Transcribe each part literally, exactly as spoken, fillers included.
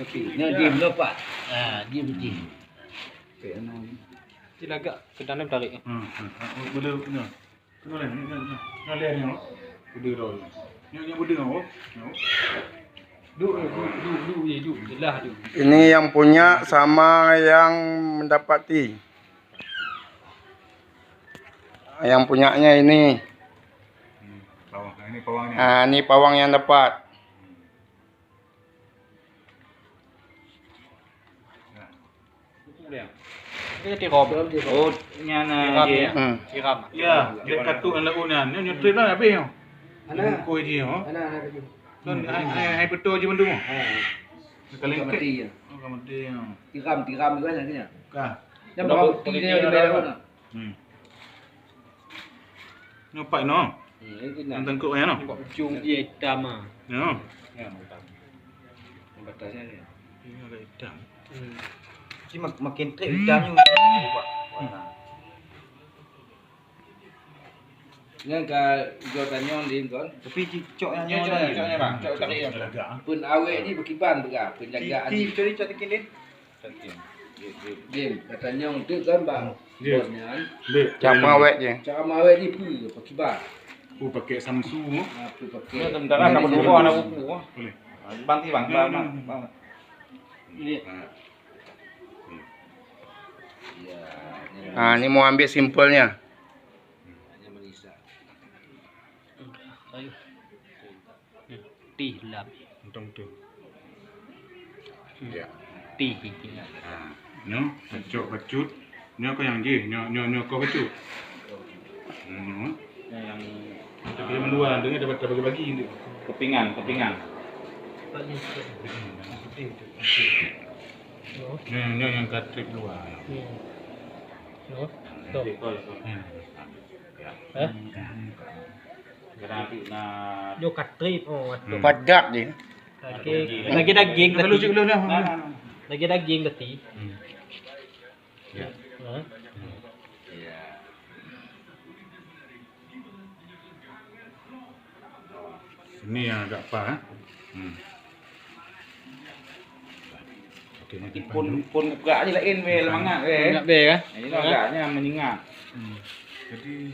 Nyoe jih meupat. Ha, jih beutih. Cit lagak ke dalam tarik. Hmm, hmm, hmm. Boleh, boleh. Boleh, ni, ni, ni. Boleh ni, oh. Boleh dah. Ni, ni boleh, oh. Ni, oh. Duk, duk, duk, duk, duk, duk. Jelas duk. Ini yang punya sama yang mendapati. Yang punyanya ini. Hmm, pawang. Nah, ini pawangnya. Ah, ini pawang yang dapat. Dia tiram. Oh, nyan, ah, tiram, dia. Hmm. Tiram. Ya, dia katup dalam laut nyan. Nyoe, nyoe trip lah habis nyoe. Ana. Bungkoi jih, oh. Ana, ana kaju. Kan hai, hai, hai beutôi jih mandum. Ha. Kaleng mati ya. Oh, ka mati ya. Tiram, tiram juga nanti ya. Ka. Dan bawa bukti dia di dalam. Hmm. Nyoe pat inoe. Hmm, itu nah. Yang tengkuk ya, no? Nampak ujung dia hitam ah. Ya. Ya, hitam. Batasnya ni. Ini agak hitam. Hmm. Cuma makin trip hitamnya. Warna. Nyan ka ujoe tanyong lé kon. Tapi cok nyan, cok nyan, bang. Cok tarék nyan. Pun awék ni beukiban peugah, penjagaan. Ti, ti, cok, cok, cok, cok, cok. Jim, ka tanyong teuk kan, bang? Jim. Bos nyan. Jim. Cara mengawet je. Cara mengawet ni peue, apa kiban? Oh, pakai Samsu. Ha, peue pakai? Ya, sementara nak berdoa, nak buku. Boleh. Bang, bang, bang, bang. Ni. Ha. Ya, ni. Ha, ni mau ambil simpelnya. Hanya menyisa. Ayo. Tih lam. Untung tu. Ya. Tih. Ha. Nyoe, pacok bacut. Nyoe kau yang jih, nyoe, nyoe, nyoe kau bacut. Nyoe, nyoe. Yang tapi meuluwa, dengar dapat bagi-bagi tu. Kepingan, kepingan. Nyoe, nyoe yang ka trip luwa. Nyoe. Tuh. Hmm. Hah? Nyoe ka trip, oh, tu. Hmm. Padat dia. Lagi, lagi daging tadi. Lagi daging tadi. Hmm. Ya. Hah? Ya. Sini yang agak pas, eh. Hmm. Okey, nanti pun, pun gerak je laén weh, mangat weh. Mangat weh, eh? Ini agaknya menyengat. Hmm. Jadi,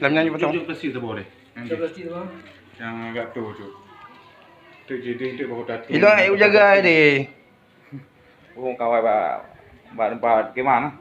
lam nyan je potong. Jom, jom plastik tu boleh. Yang plastik tu. Yang agak tu, tu. Tu je, dia tu baru datang. Ila, eh, jaga dia. Oh, kawai ba, ba tempat kemah.